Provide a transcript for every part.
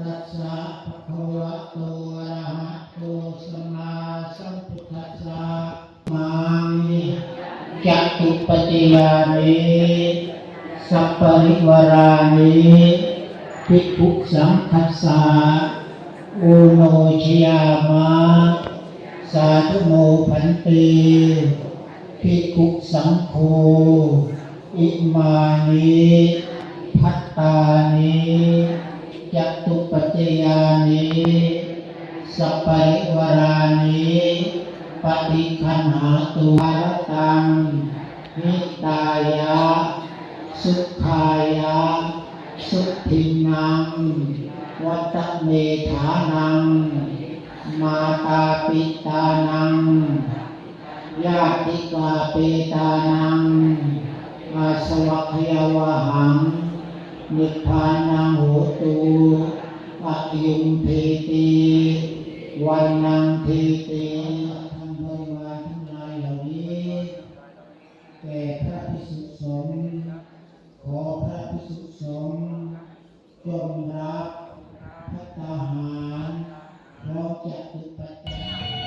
ตัสสะ ภะคะวะโต อะระหะโต สัมมาสัมพุทธัสสะ มามิ จตุปัจจยานิ สัปปะริวารานิ ภิกขุสังฆัสสะ โอโนชยามะ สาธุโน ภันเต ภิกขุสังโฆ อิมานิ ภัตตานิ จตุปัจจยานิ สัปปะริวารานิ ปะฏิคันหาตุ วาระตัง หิตายะ สุขายะ สุขินนัง วัตเมธานัง มาตาปิตานัง ญาติกาเปตานัง อาสวะขยาวาหัง นิพพานังโหตุ อายุงเทติ วัณณังเทติ ท่านบริวารทั้งหลายเหล่านี้ แก่พระภิกษุสงฆ์ ขอพระภิกษุสงฆ์ จงรับภัตตาหารพร้อมจตุปัจจัย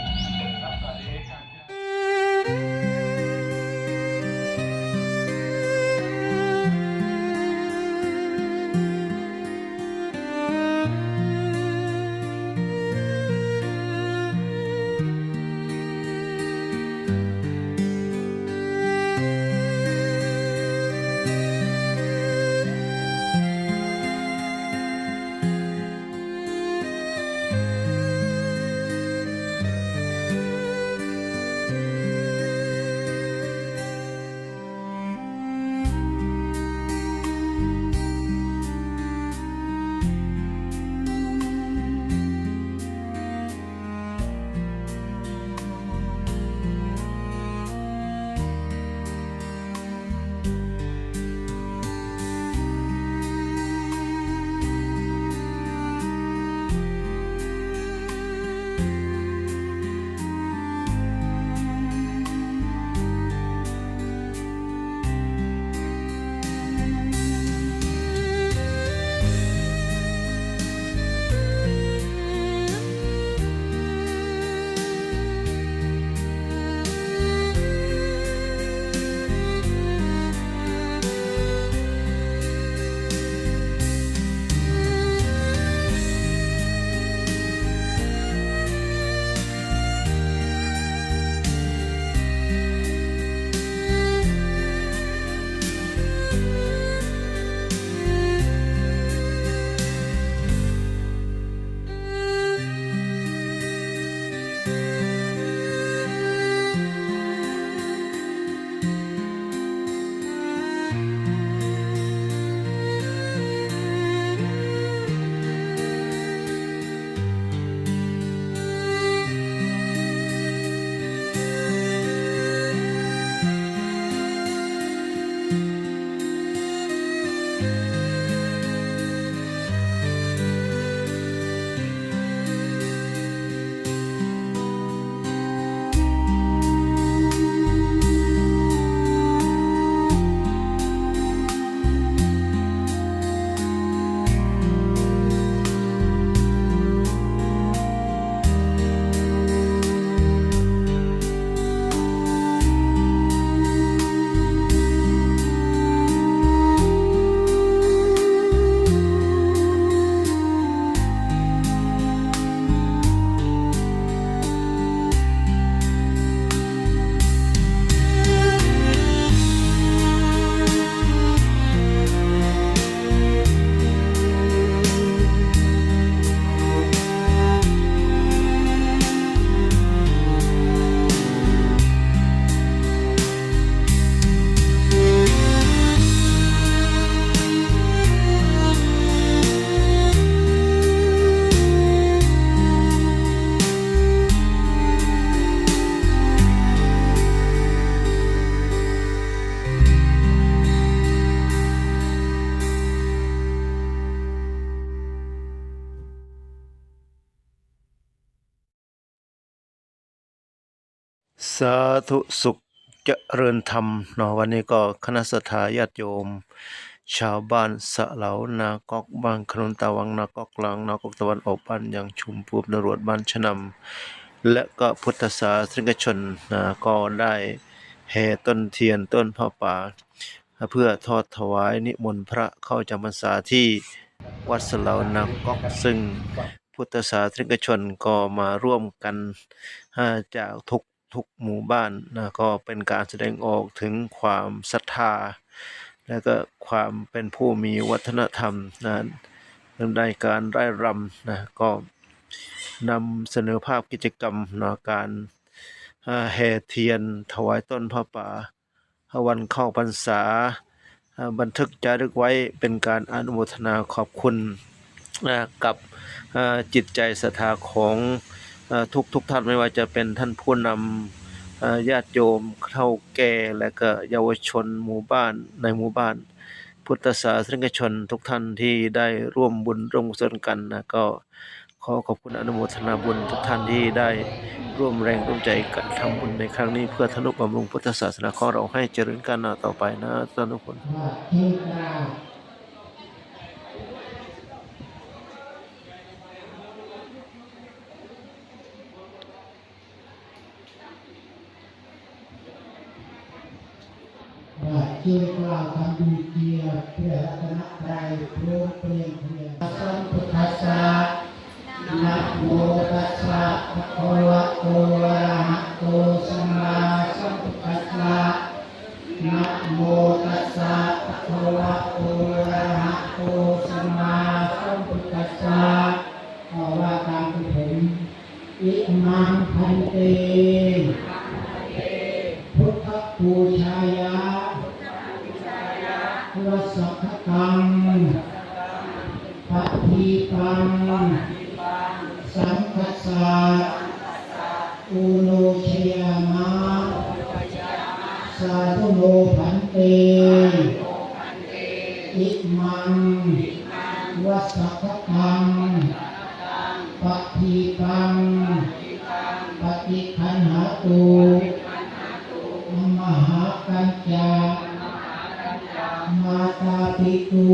ສາທຸ ສຸກຈະເລີນທຳເນາະ. ວັນນີ້ກໍຄະນະສັດທາຍາດໂຍມ ຊາວບ້ານສະເຫຼົານາກອກ, ບ້ານຂະໜູນຕາວັງນາກອກກາງ, ນາກອກຕາວັນອອກ, ບ້ານຍາງຊຸມ, ພູມຕຳຫຼວດ, ບ້ານຊະນຳ ແລະ ກໍພຸດທະສາສະນິກະຊົນ ນະ ກໍໄດ້ແຫ່ຕົ້ນທຽນຕົ້ນຜ້າປ່າ ເພື່ອທອດຖວາຍນິມົນພະເຂົ້າຈຳພັນສາທີ່ວັດສະເຫຼົານາກອກ, ຊຶ່ງພຸດທະສາສະນິກະຊົນກໍມາຮ່ວມກັນ ອາ ຈາກທຸກ ທຸກໝູ່ບ້ານນະ, ກໍເປັນການສະແດງອອກເຖິງຄວາມສັດທາ ແລະ ກໍຄວາມເປັນຜູ້ມີວັດທະນະທຳນະ, ໃນການໄລ່ລຳນະ ກໍນຳສະເໜີພາບກິດຈະກຳນະ ການ ອາ ແຫ່ທຽນຖວາຍຕົ້ນຜ້າປ່າ ວັນເຂົ້າພັນສາ ອາ ບັນທຶກຈາລຶກໄວ້ເປັນການອະນຸໂມທະນາຂອບຄຸນ ອາ ກັບ ອາ ຈິດໃຈສັດທາຂອງ ອາ ທຸກໆທ່ານ, ບໍ່ວ່າຈະເປັນທ່ານຜູ້ນຳ, ອາ ຍາດໂຍມ, ເຖົ້າແກ່ ແລະ ກໍເຍົາວະຊົນໝູ່ບ້ານ, ໃນໝູ່ບ້ານ, ພຸດທະສາສະນິກະຊົນທຸກທ່ານທີ່ໄດ້ຮ່ວມບຸນຮ່ວມກຸສົນກັນນະ, ກໍ ຂໍຂອບຄຸນອະນຸໂມທະນາບຸນທຸກທ່ານທີ່ໄດ້ຮ່ວມແຮງຮ່ວມໃຈກັນທຳບຸນໃນຄັ້ງນີ້ ເພື່ອທະນຸບຳລຸງພຸດທະສາສະໜາຂອງເຮົາໃຫ້ຈະເລີນກ້າວໜ້າຕໍ່ໄປນະ ທ່ານທຸກຄົນ. ບາດເຈີກ່າວຄຳດູເຈຍ ເພື່ອລັດຕະນະໄຕ ໂປຣດປ່ຽນເພື່ອ ສຳພຸດທັດສະ ນະໂມຕັດສະ ພະຄະວະໂຕ ອະລະຫະໂຕ ສຳມາສຳພຸດທັດສະ ນະໂມຕັດສະ ພະຄະວະໂຕ ອະລະຫະໂຕ ສຳມາສຳພຸດທັດສະ ຂໍວ່າຕາມທີ່ເຫັນ ອິມັງ ພັນເຕ ພຸດທະປູຊາຍາ ວັດສະກະຕັງ ປະທີປັງ ສັງຄັດສະ ໂອໂນຊະຍາມະ ສາທຸໂນ ພັນເຕ ອິມັງ ວັດສະກະຕັງ ປະທີປັງ ປະຕິຄັນຫາຕຸ ມະຫາກັນຈະ ມາຕາປິຕຸ